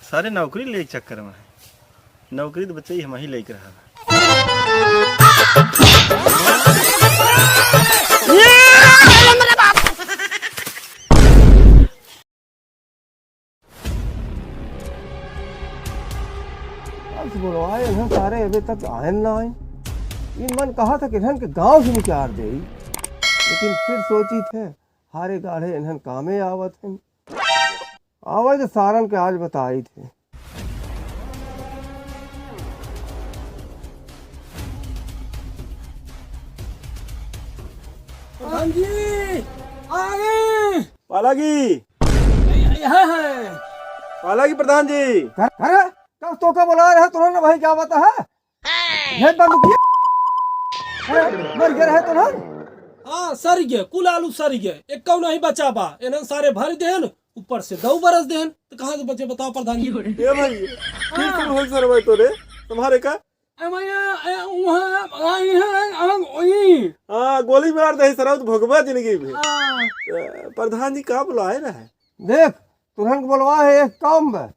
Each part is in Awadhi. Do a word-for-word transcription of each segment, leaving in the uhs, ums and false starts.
सारे नौकरी लेके चक्कर में है। नौकरी तो बच्चे ही हम ही लेके रहा। आज बुलवाए हैं सारे, अबे तक आए ना आए। ई मन कहा था कि इन्हन के गांव से निकाल दे, लेकिन फिर सोची थे, हारे गाढ़े इन्हन कामे आवत हैं। आवे तो सारन के आज बताई थे। प्रधान जी, आ गए। पालागी। यहाँ है। पालागी प्रधान जी। कर, कर, कब तो का बुला रहे, तुरंत भाई क्या बात है? ये बंदूकिया? हैं? मर गया रहे तो ना? हाँ, सर गए, कुल आलू सर गए, एक कौ नहीं बचा बा। इन्हन सारे भर देहन, ऊपर से दऊ बरस देहन, तो कहाँ से बचे बताओ प्रधान जी? ए भाई, ठीक शुरू होई सर भाई तोरे, तुम्हारे का? ए भैया, ए, वहाँ, वहाँ, यहाँ, वहाँ, वहीं। हाँ, गोली मार दे सर, तो भोगबा जिंदगी में। हाँ। ए, प्रधान जी का बुलाए रहे? देख, तुरंत बुलवा है एक काम बा।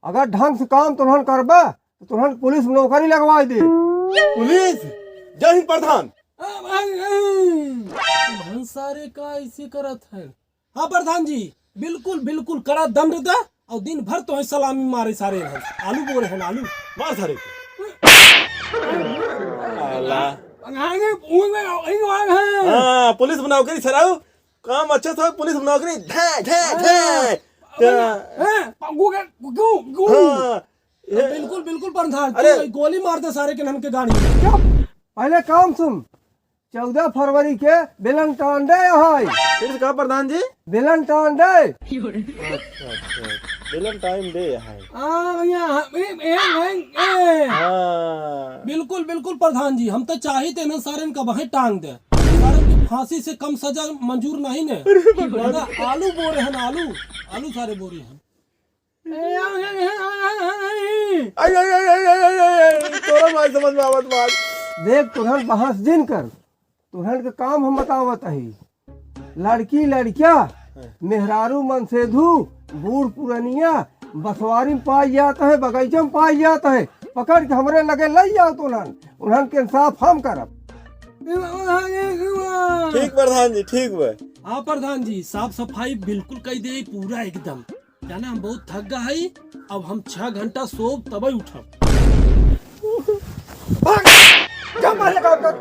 अगर ढंग से काम तुरंत करबा, तो तुरंत पुलिस में नौकरी लगवाई दे। पुलिस? जय हिंद प्रधान। आ, भाई, भाई। तुहन सारे का ऐसे करत है? हाँ प्रधान जी, बिल्कुल, बिल्कुल कड़ा दंड दा और दिन भर तो सलामी मारे सारे हैं। आलू बोरे हैं, आलू। मार सारे को। आला। भाई, भाई, भाई, भाई। हाँ, पुलिस में नौकरी सराऊ। काम अच्छा था, पुलिस में नौकरी। धे, धे, धे। हाँ। हाँ, पग्गू के, क्यों, क्यों? हाँ। ये बिल्कुल, बिल्कुल प्रधान, अरे! तू गोली मार दे सारे के नन के गाड़ी में। चुप! पहले काम सुन। चौदह फरवरी के Valentine Day है। फिर से कहा प्रधान जी? Valentine Day। अच्छा, अच्छा। Valentine Day है। हाँ भैया, हाँ, ए, ए, ए, ए। हाँ। बिल्कुल, बिल्कुल प्रधान जी, हम तो चाहित है ना सारन का वहीं टांग दे। सारन की फांसी से कम सजा मंजूर नहीं ने। अरे भगवान। ना, आलू बोरे हैं, आलू, आलू सारे बोरे हैं। आई, आई, आई, तोरा माई समझ में आवत बात। देख, तुहन बहस जिन कर, तुहन के काम हम बतावत हई। लड़की लड़किया, मेहरारू मनसेधू, बूढ़ पुरनिया, बसवारी में पाई जात है, बगैचा में पाई जात है, पकड़ के हमरे लगे लई जाओ तुहन, उन्हन के इंसाफ हम करब। ठीक प्रधान जी, ठीक बा। हाँ प्रधान जी, साफ सफाई बिल्कुल कई दे पूरा एकदम। जाने हम बहुत थक गा हई, अब हम छह घंटा सोब तबे उठब। भाग! जा पहले काम कर।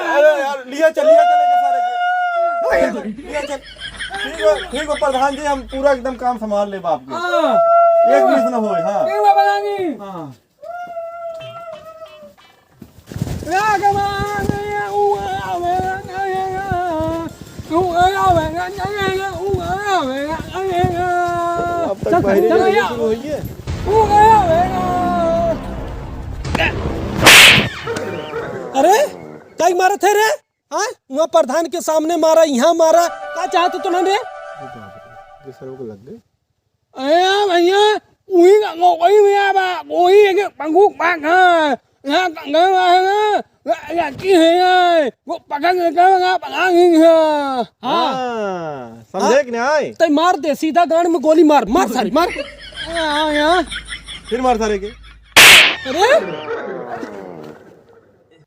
अरे यार, लिया चल, लिया चल एके सारे के। लिया चल। ठीक बा, ठीक बा प्रधान जी, हम पूरा एकदम काम संभाल लेब आपके। हाँ। एक मिस न होए, हाँ। ठीक बा प्रधान जी। हाँ। अब तक चल, बहरी चल, में चल। शुरू होइए। अरे, काई मारत है रे? हाँ? वहाँ प्रधान के सामने मारा, यहाँ मारा, का चाहत हो तुमने रे? ये सरवा को लग गए। अरे यार भैया, वही का, वो, वही भैया बा, वही एक पंगु पाक है। यहाँ का घर वाला है ना, या, या की है यार, वो पकड़ के क्या बना, पता नहीं है। हाँ। हाँ, समझे कि नहीं? तै मार दे, सीधा गांड में गोली मार, मार सारी, मार। हाँ, हाँ, यहाँ। फिर मार सारे के। अरे?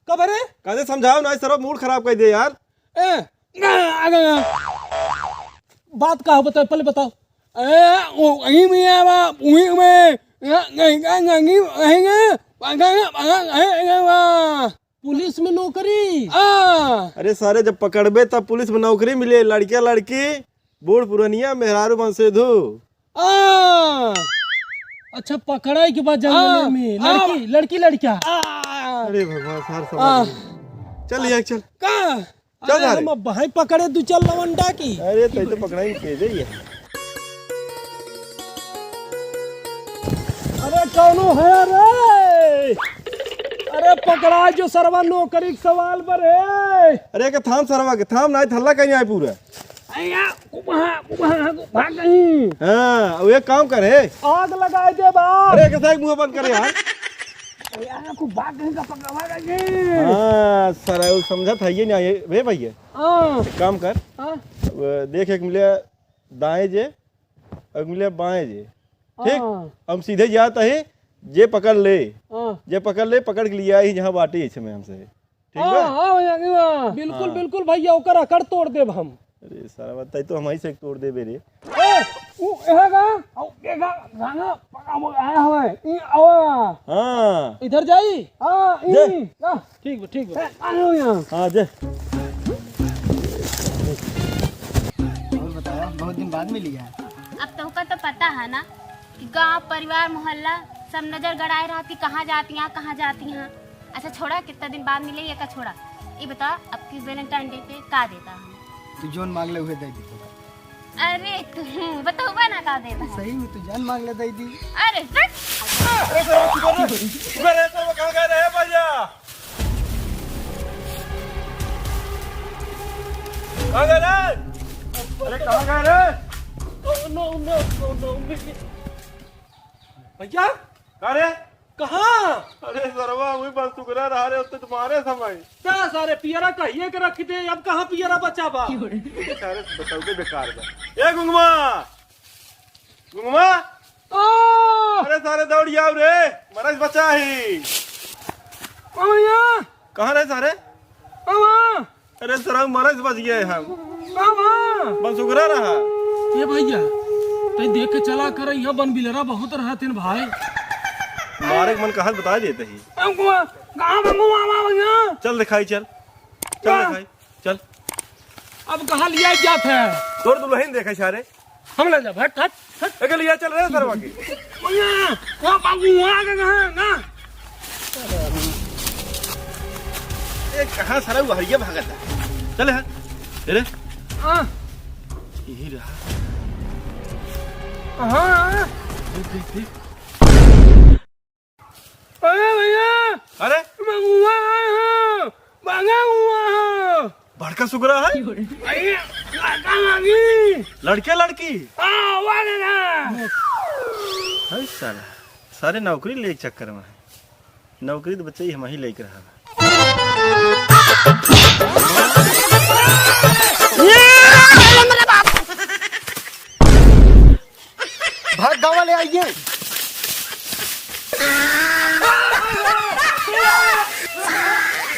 कब रे? काहे समझाओ ना, सरवा मूड खराब कर दे यार। ए, ना, आ गया। बात का हो बताओ, पहले बताओ। ए, वो वहीं में आवा, वहीं में, ना, नहीं, ना, नहीं, नहीं, ना, पकड़, पकड़, पकड़, पकड़, पुलिस में नौकरी? हाँ। अरे सारे, जब पकड़बे तब पुलिस में नौकरी मिले, लड़किया लड़की, बूढ़ पुरनिया, मेहरारू मनसेधू। हाँ। अच्छा, पकड़ाई के बाद जंगले हाँ, में, हाँ। लड़की, लड़की, लड़किया। हाँ। अरे भगवान, सार समझ हाँ। गए। चल यार, चल। का? चल अरे सारे। हम अब भाई पकड़े दू चार लवंडा की। अरे, तै तो पकड़ाई तेज है ये। अरे, कौनो है रे? अरे, पकड़ा जो सरवा नौकरी के सवाल पर है। अरे, के थाम सरवा के, थाम, नाहीं त हल्ला कहीं आए पूरा। अरे, वहाँ, वहाँ, वहाँ कहीं। हाँ, अब एक काम करे। आग लगाए दे बा। अरे, कैसा एक मुंह बंद करे यार। अरे, यार, खूब बात नहीं का पकड़वा लगे। हाँ, सरवा समझत है ये नहीं, ये, बे भैया। हाँ। एक काम कर। हाँ। अब देख, एक मिले दाएं जे, अंगुलिया बाएं जे। ठीक? हाँ। हम सीधे जात ही, जे पकड़ ले, हाँ। जे पकड़ ले, पकड़ के लिया ही जहाँ बाटी इस समय हमसे। ठीक हाँ, बा? हाँ भैया, की बा? बिल्कुल, हाँ। बिल्कुल भैया, ओकर अकड़ तोड़ देब हम। अरे सारा बात, तै तो हम ही से तोड़ देबे रे। ए, उ, एहा का? औ, एहा गाना पका बोल आया हवे। ई आवा। हाँ। इधर जाई? हाँ, ई। दे। ना। ठीक बा, ठीक बा। ए, आ जाओ यहाँ। हाँ, दे। और बताओ, बहुत दिन बाद मिली है। अब तोहका तो पता है ना कि गांव, परिवार, मोहल्ला सब नजर गड़ाए रहती, कहाँ जाती हैं, कहाँ जाती हैं। अच्छा छोड़ा, कितना दिन बाद मिले, ये का छोड़ा। ये बता, अब की वैलेंटाइन डे पे का देता है? तू जोन मांग ले, उहे दे दी। अरे तू बतौबा ना का देता है। सही में तू जान मांग ले, दे दी। अरे हट। अरे सर, तू कर रहे, तू कर रहे, तू कहाँ गए रहे भैया? कहाँ गए रे? अरे कहाँ गए रे? Oh, no, no, no, no, भैया। का रे? कहाँ? अरे सरवा, वही बस सुगरा रहा रे, उत्ते तुम्हारे समय। का सारे पियरा कहिए के रख दे, अब कहाँ पियरा बचा बा? सारे बताओ के बेकार बा। ए गुंगमा, गुंगमा। आ! अरे सारे दौड़ आओ रे, मरस बचा ही। कहाँ भैया? कहाँ रहे सारे? कहाँ? अरे सरवा, मरस बच गए हम। कहाँ? बस सुगरा रहा। ए भैया, तै देख के चला कर, यहाँ बन बिलरा बहुत रहत हैं भाई। मारे के मन कहत बता देते ही। अंगुआ, कहाँ बंगुआ आवा भैया? चल दिखाई, चल। चल क्या? दिखाई, चल। अब कहाँ लिया जात है? तोर दुल्हन देखे सारे। हम ले जा, हट, हट, हट। एके लिया चल रे सरवा के। भैया, वो बंगुआ के कहाँ ना? ए, कहाँ सारा वो हरिया भागत है? चल है। ए रे। हाँ। यही रहा। हाँ। देख, देख, देख। अरे भैया, अरे? मंगुआ आए हो, मंगा हुआ हो। बड़का सुगरा है? भैया, लड़का मांगी। लड़के लड़की? हाँ, वाले ना। है साला, सारे नौकरी ले चक्कर में है। नौकरी तो बच्चे ही हम ही लेके रहा।